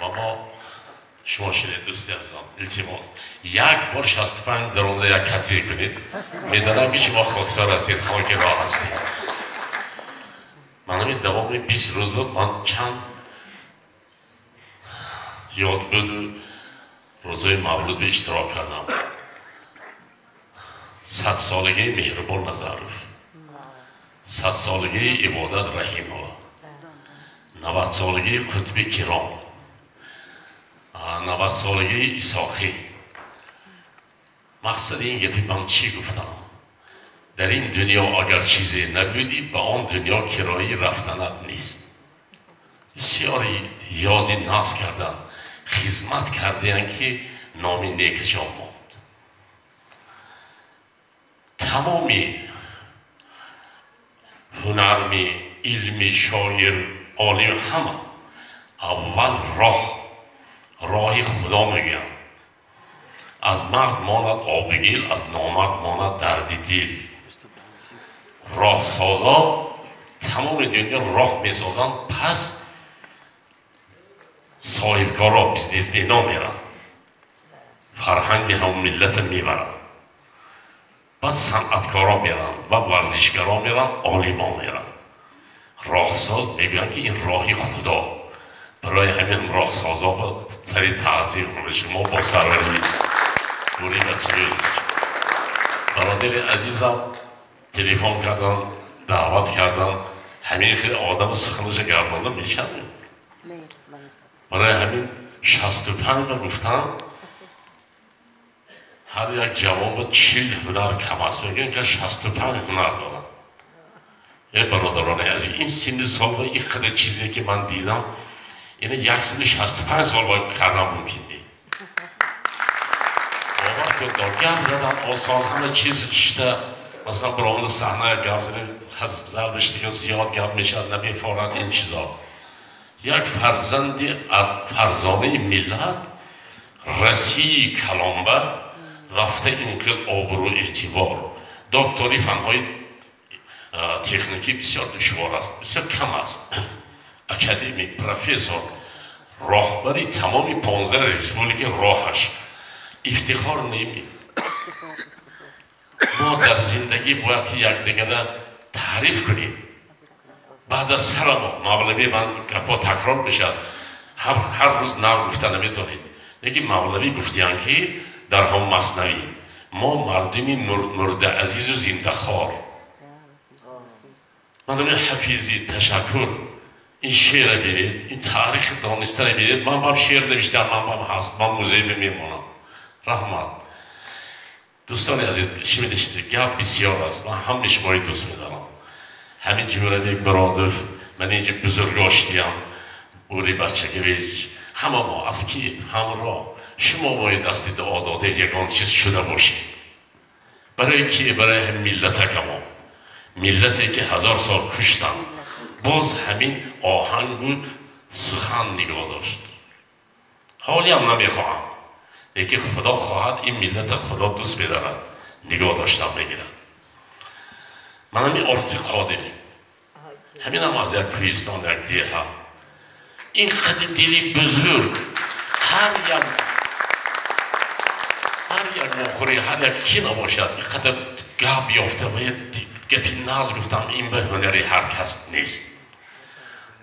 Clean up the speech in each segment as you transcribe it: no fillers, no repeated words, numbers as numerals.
Ва мо шумо шинед, дӯсти азизам, илтимос, як бор 65 даромада як катир кунед. Медонам, ки шумо хоксор ҳастед, хоки роҳ ҳастед. Ман ҳамин давоми 20 рӯз буд, ман чанд ёдбуду рӯзҳои мавлуд иштирок кардам. 100-солагии Меҳрубон Назаров, 100-солагии Ибодат Раҳимова, 90-солагии Қутби Киром, 90-солагии Исоқӣ. Мақсади ин гапи ман чӣ гуфтам? Дар ин дунё агар чизе набудӣ, ба он дунё кироӣ рафтанат нест. Бисёри ёди нағз карданд, хизмат кардаянд, ки номи некашон монд. Тамоми ҳунарми, илми, шоир, олим, ҳама аввал роҳ, роҳи Худо мегӯянд. Аз мард монад оби гил, аз номард монад дарди дил. Роҳсозо тамоми дунё роҳ месозанд, пас соҳибкоро, бизнесмено меранд, фарҳанги ҳамон миллата мебаранд, баъд санъаткоро меранд ва варзишгаро меранд, олимо меранд. Роҳсоз мегӯянд, ки ин роҳи Худо. Барои ҳамин роҳсозо ба сари таъзим шумо бо сарварӣ бури бачаи бародари азизам телефон кардан, даъват кардан. Ҳамин хел одаму суханаша гардонда мешавад. Барои ҳамин 65 ба гуфтам, ҳар як ҷавон ба 40 ҳунар кам аст, мегӯянд, ки 65 ҳунар дорад. Э бародарони азиз, ин синни сол ба ин қадар чизе, ки ман дидам, ина 165 сол ба кардан мумкин не. Бовар кунед, гап задан осон, ҳама чиз шишта, масалан, баромада саҳна гап задем, зарбиш дига зиёд гап мешавад, намефорад ин чизо. Як фарзанди фарзонаи миллат России калонба рафта, ин хел обрӯ, эътибор, доктори фанҳои техникӣ бисёр душвор аст, бисёр кам аст, академик, профессор, роҳбари тамоми 15 республики роҳаш ифтихор неми. Мо дар зиндагӣ бояд якдигара таъриф кунем. Баъд аз сарамо Мавлавӣ, ман гапҳо такрор мешавад, ҳар рӯз нав гуфта наметавонед, лекин Мавлавӣ гуфтиянд, ки дар ҳам Маснавӣ: мо мардуми мурдаазизу зиндахор. Ман Ҳафизи, ташаккур. Ин шеъра бинед, ин таърихи донистара бинед. Ман бам шеър навиштам, ман бам ҳаст, ман музей мемонам. Раҳмат, дӯстони азиз. Шимидишид, гап бисёр аст. Ман ҳамаи шуморо дӯст медорам. Ҳамин Ҷӯрабек Муродов, ман инҷа бузурго шидиям, Ури Бачагевич, ҳама мо аз ки ҳамроҳ шумо бояд дасти дуо додед, ягон чиз шуда бошем. Барои ки? Барои ҳамин миллатакамо, миллате, ки 1000 сол куштанд, боз ҳамин оҳангу сухан нигоҳ дошт. Ҳолиам намехоҳам, лекин Худо хоҳад, ин миллата Худо дӯст медорад, нигоҳ доштан мегирад. Ман ҳамин Орти Қодир, ҳаминам аз як кӯҳистон, як деҳа, ин қадар дили бузург, ҳар як мохӯрӣ, ҳар як ки набошад, ин қадар гап ёфта ва гапи нағз гуфтам, ин ба ҳунари ҳар кас нест.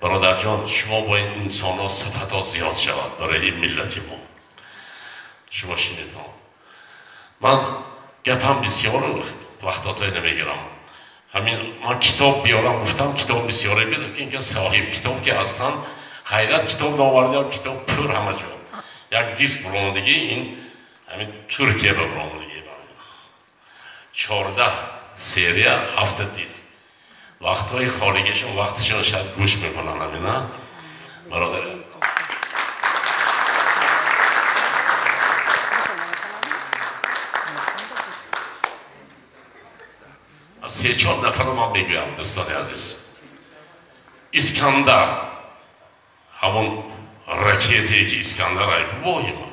Бародарҷон, шумо бояд инсонҳо сифатҳо зиёд шавад барои ин миллати мо. Шумо шинедон, ман гапам бисёру вақтотое намегирам. Ҳамин ман китоб биёрам гуфтам, китоб бисёре бид, ин соҳиб китоб ки ҳастанд, ҳайрат, китоб наовардиам, китоб пур ҳама ҷо. Як диск буромадагӣ, ин ҳамин Туркия ба буромадагӣ, 14 серия, ҳафта диск. Вақтҳои холигишон, вақташон шояд гӯш мекунанд ҳамина бародар. Се-чор нафарро ман мегӯям, дӯстони азиз. Искандар, ҳамон ракетае, ки Искандар айку воҳима,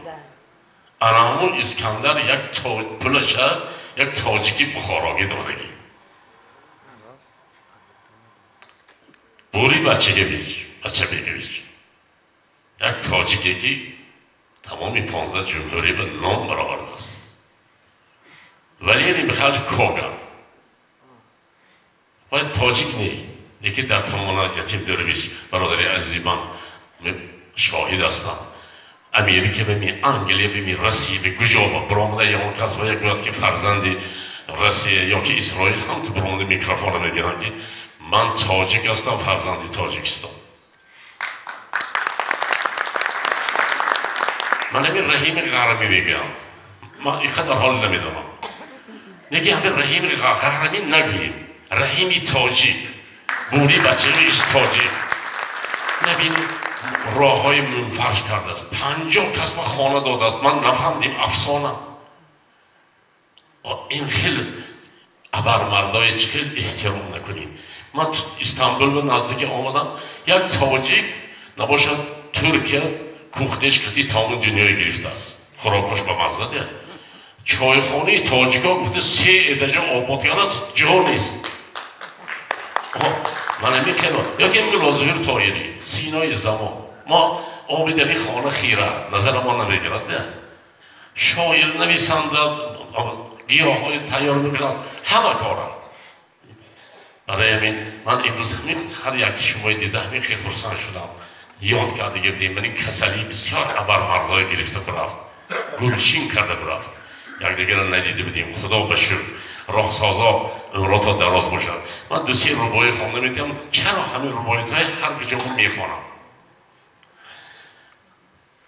ана ҳамон Искандар як пулаша як тоҷики бухорогӣ додагӣ. Бури Бачагевич, Бачабекович, Як тоҷике ки тамоми 15 ҷумҳурӣ ба ном баровардааст. Валерий Михайлович Коган. Вай тоҷик не, лекин дар тамона Ятим Дӯрович бародари азизи ман шоҳид ҳастам. Америка бими, Англия бими, Россия би, куҷо ба баромада ягон кас ба як гӯяд ки фарзанди Россия ё ки Исроил ҳам ту баромада микрофона мегиранд ки ман тоҷик ҳастам, фарзанди Тоҷикистон. Ман ҳамин Раҳими Ғармӣ мегӯям. Ман ин қадар ҳол намедонам. Лекин ҳамин Раҳими Ғармӣ нагӯем. Раҳими тоҷик. Бури бачаиш тоҷик. Набин роҳҳои мунфарш кардааст. 50 кас ба хона додааст. Ман нафаҳмидим, афсона. Ин хел абармардое чӣ хел эҳтиром накунем. Ман Истанбул ба наздики омадам, як тоҷик набошад Туркия кухнеш кати тамоми дунёе гирифтааст. Хӯрокош ба мазза де. Чойхонаи тоҷикҳо гуфта 3 этажа обод кардааст, ҷо нест. Ман ҳамин хело. Ёки Муллозуҳур Тоирӣ, синои замон. Мо оби дари хона хира, назара мо намегирад де. Шоир нависанда, гиёҳҳои тайёр мекунад, ҳама кора. Барои ҳамин ман имрӯз ҳамин ҳар як шумои дида ҳамин хеле хурсанд шудам. Ёд карда гирдем, ман ин касалӣ бисёр абармардое гирифта бирафт, гулчин карда бирафт. Якдигарро надида будем. Худо ба шукр, роҳсозо умрото дароз бошад. Ман 2-3 рубоӣ хонда метавонам. Чаро ҳамин рубоиятҳои ҳар куҷо мехонам?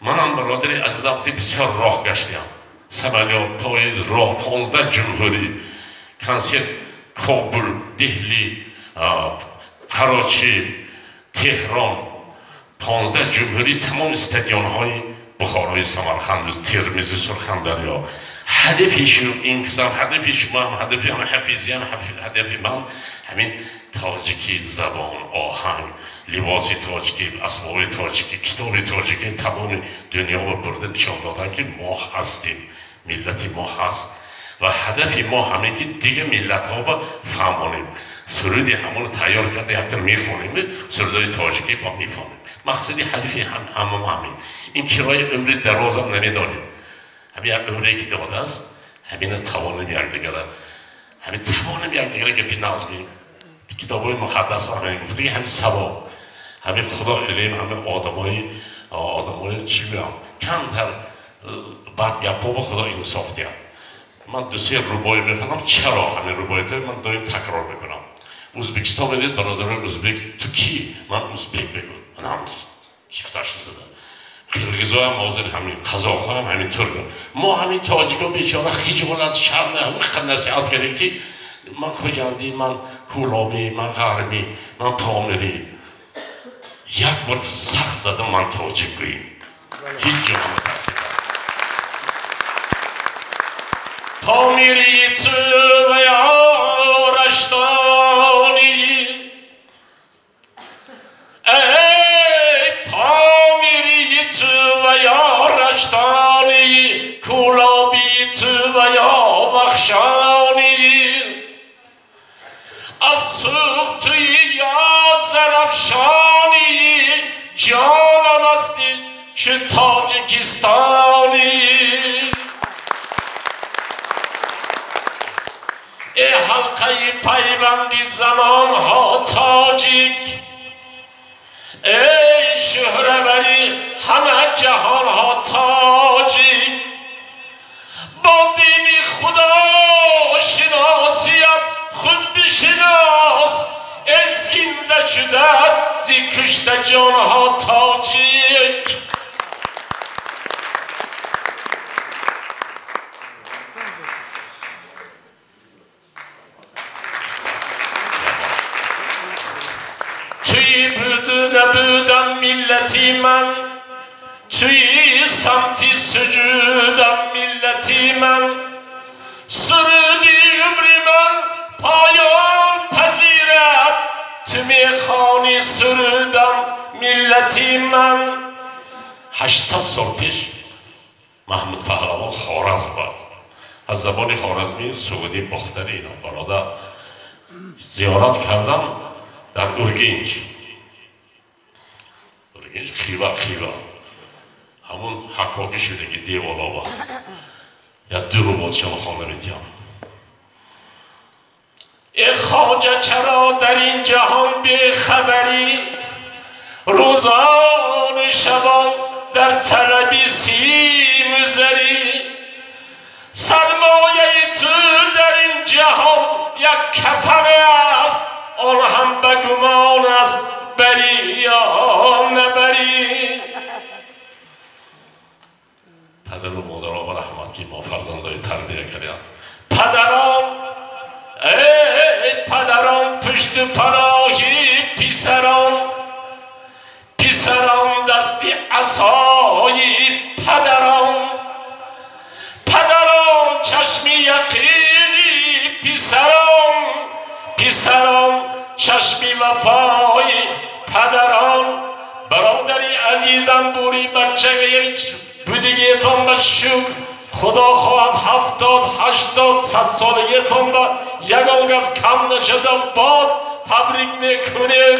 Манам бародари азизам бисёр роҳ гаштиам. Самолёт, поезд, роҳ, 15 ҷумҳурӣ, консерт Кобул, Деҳлӣ, Карочи, Теҳрон, 15 ҷумҳурӣ, тамоми стадионҳои Бухорои, Самарқанду, Термизу, Сурхандарё. Ҳадафи ин қисм, ҳадафи шумо ҳам, ҳадафи ҳам ҳафизӣ ҳам, ҳадафи ман ҳамин тоҷикӣ, забон, оҳанг, либоси тоҷикӣ, асбоби тоҷикӣ, китоби тоҷикӣ тамоми дунё ба бурда нишон додан ки мо ҳастем, миллати мо ҳаст ва ҳадафи мо ҳамин ки дигар миллатҳо ба фаҳмонем. Суруди ҳамонро тайёр карда якта мехонем, сурудҳои тоҷикӣ бо мефаҳмем. Мақсади ҳадафи ҳама мо ҳамин. Ин кирои умри дарозам намедонем. Ҳамин як умре ки додааст, ҳамина тавонем якдигара. Ҳамин тавонем якдигара гапи нағз гӯем. Китобҳои муқаддас ҳамин гуфта ки ҳамин савоб, ҳамин Худо илм, ҳамин одамои чӣ гӯям, камтар бад гапҳо ба Худо инсоф диҳад. Ман 2-3 рубоӣ мехонам. Чаро ҳамин рубоиятҳои ман доим такрор мекунам? Ӯзбекистон медид бародарои ӯзбек, ту кӣ? Ман ӯзбек мегӯям. Ман ҳам кифташ зада. Қирғизоям ҳозир ҳамин, қазоқҳоям ҳамин турк. Мо ҳамин тоҷикҳо бечора хиҷолат, шарм, ҳамин қадр насиҳат кардем ки ман хуҷандӣ, ман кӯлобӣ, ман ғармӣ, ман помирӣ. Як бор сахт задам ман тоҷик гӯем. Ҳеҷ ҷо натарсидам. Помири ту ва ёраштонӣ, эй Помири ту ва ёраштонӣ, кӯлобӣ ту ва ё вахшонӣ, аз сӯхтуи ё зарафшонӣ, ҷонам ҳастӣ чу тоҷикистонӣ. Эй ҳалқаи пайванди замонҳо тоҷик, эй шӯҳравари ҳама ҷаҳонҳо тоҷик, бо дини Худо шиносият худ бишинос, эй зинда шуда зи кушта ҷонҳо тоҷик. Туи буду набудам миллати ман, туи самти суҷудам миллати ман, суруди умри ман поён пазирад, ту мехони сурудам миллати ман. 800 сол пеш Маҳмуд Паҳлавон Хоразм буд. Аз забони хоразмӣ суғдӣ бохтарӣ ино бародар зиёрат кардам дар Ургенч. Ургенч, Хива, Хива. Ҳамун ҳаккокӣ шудаги деволова як ду рубодшон хонда метиҳам. Э хоҷа, чаро дар ин ҷаҳон бехабарӣ? Рӯзону шабон дар талаби симу зарӣ. Сармояи ту дар ин ҷаҳон як кафан аст, он ҳам ба гумон аст, барӣ ё набарӣ. Падару модаро ба раҳмат, ки мо фарзандои тарбия кардем. Падарон, эй падарон, пушту паноҳи писарон, писарон дасти асои падарон, падарон чашми яқини писарон, писарон чашми вафои падарон. Бародари азизам, бури бачаи будигиетон ба шукр, худо хоҳад 70, 80, 100 солагиетон ба ягон кас кам нашуда, боз табрик мекунем.